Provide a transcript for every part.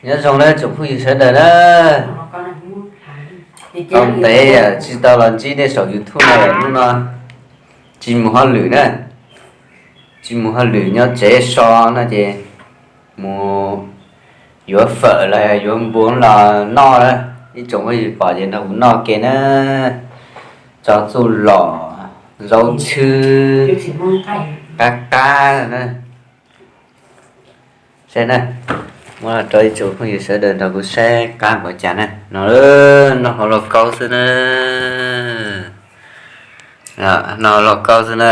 Nyob zoo na tsoom phooj ywg sawv daws na. Tau ntev tsis tau los ntsib nej saum YouTube no lawm, hnub no tsis mus hauj lwm na, tsis mus hauj lwm nyob tsev so no ces mus yuav fawm los yuav npua los noj na. Ib tsoom phooj ywg pom ces nrog kuv noj ke na. Tso txuj lom, zaub txhwb, qab qab na. Saib na, muab rau ib tsoom phooj ywg sawv daws nrog kuv saib qab npaum cas na. No, noj hauv lauj kaub xwb na. Noj hauv lauj kaub xwb na.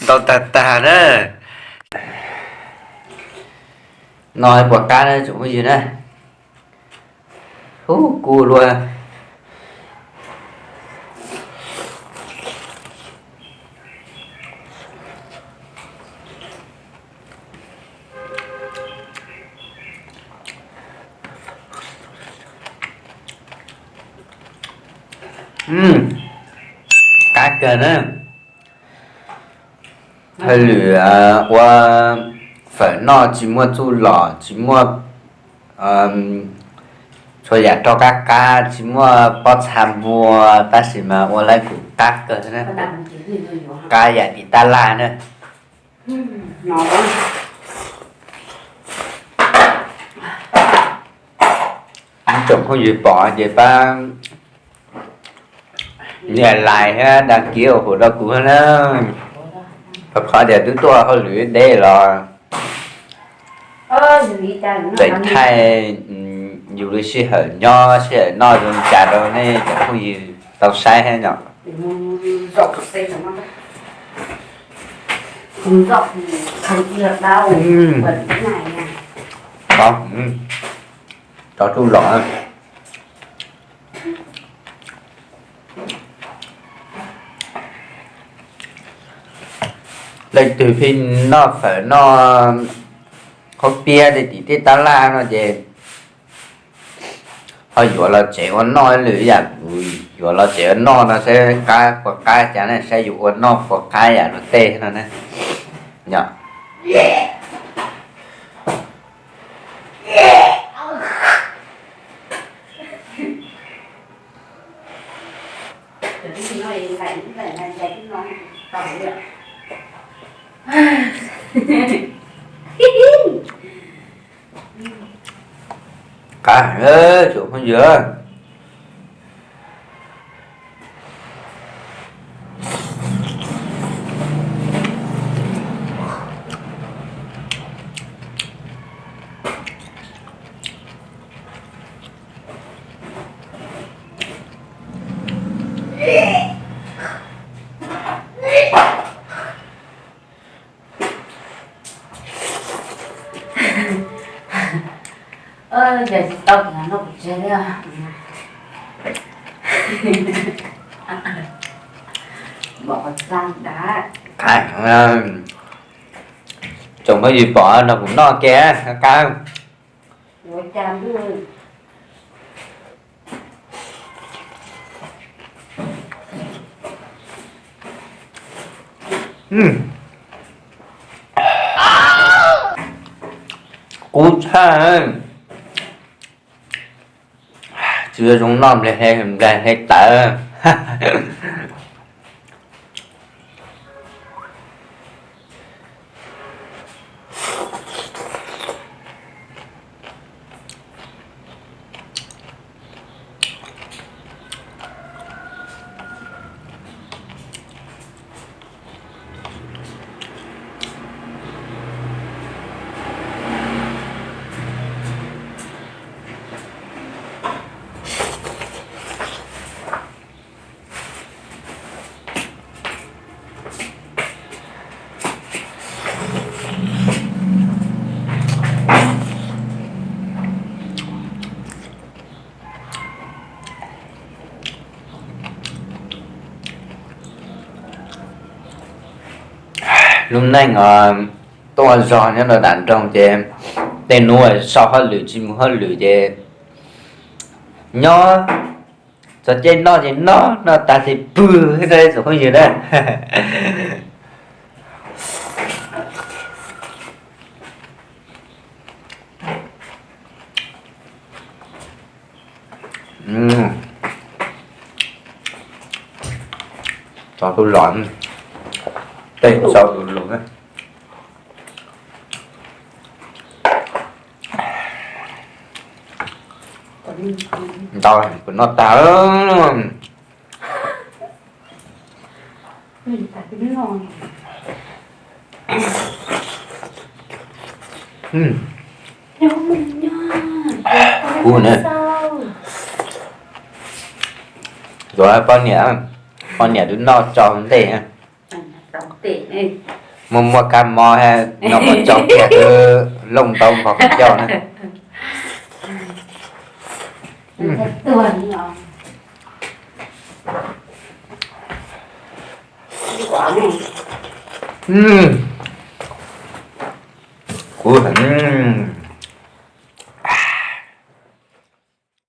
Ntau tag tag na. Noj puas qab na tsoom phooj ywg na. Hu kub luaj. Qab kawg na. Hauj lwm ua fawm noj tsis muaj txuj lom, tsis muaj, txhua yam rau qab qab, tsis muaj pob txha npua, tab sis mas ua lawv kuj qab kawg na. Qab yam tim tab laj na. Ib tsoom phooj ywg pom ces pab nias like thiab đăng ký ủng hộ rau kuv na. Qhov qhov tias twb tuaj hauj lwm deb los tseem thaij yus li sij hawm nyob sij hawm noj zoo li cas rau nej cov phooj ywg tau saib thiab yom. Tso tsuj lom. Leej twg pheej noj fawm noj khaub piab tej tim tej tab laj no ces ho yuav los tsev ua noj lwm yam, yuav los tsev ua noj no saib qab puas qab cas ne, saib yus ua noj puas qab yam luag tej no na. Yom. Qab heev tsoom phooj ywg. Ces tsis tau kuv noj kuv tseg li. Qab heev. Tsoom phooj ywg pom no kuv noj ke qab. Kub tshaj. Tsis zoo noj nplej hle tawv. Lub neej tuaj zog nyob rau nram nroog ces tej hnub sau hauj lwm tsis mus hauj lwm ces nyob txog caij noj ces noj, noj tas ces pw, tsoom phooj ywg na. Tso tub los, tej tso lus lus. Ntau, kuv noj tag. Kub na. Yuav poj niam, poj niam twb noj tso ntej. Muaj muaj kab mob no mus tso kiag twb looj ntau npog qhov ncauj na. Kub heev.